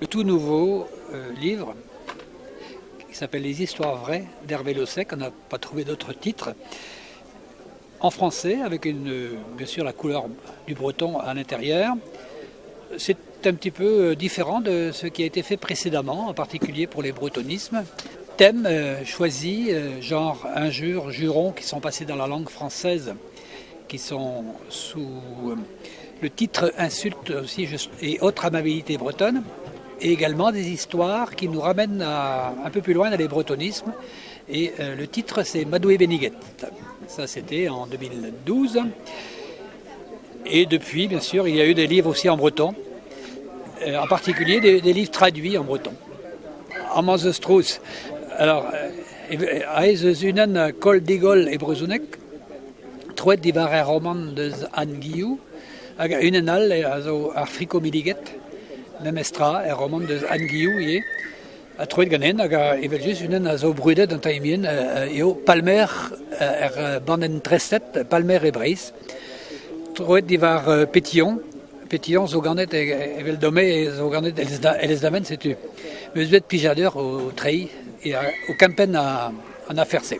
Le tout nouveau livre qui s'appelle Les histoires vraies d'Hervé Lossec, on n'a pas trouvé d'autre titre, en français, avec une, bien sûr la couleur du breton à l'intérieur. C'est un petit peu différent de ce qui a été fait précédemment, en particulier pour les bretonismes. Thème choisi, genre injures, jurons qui sont passés dans la langue française, qui sont sous le titre Insultes aussi et autres amabilités bretonnes, et également des histoires qui nous ramènent à, un peu plus loin dans les bretonismes. Et le titre, c'est Madoué Beniguet. Ça, c'était en 2012. Et depuis, bien sûr, il y a eu des livres aussi en breton, en particulier des livres traduits en breton. Amañ 'z eus trouz. Alors, aze eus unan Koll Digoll e brezhoneg, troet diwar ar romant deus Anne Guillou, hag unan all a zo ar Friko Milliget, memestra, er romant deus Anne Guillou ivez, ha troet ganen, hag evel-just unan a zo brudet an taimien eo Palmer er bandenn treset, Palmer e Breizh, troet diwar Pétillon. Pétillon zo ganet evel Domé zo ganet Elez-Damen, setu. Meus bet plijadur o treiñ e o kempenn an afer-se.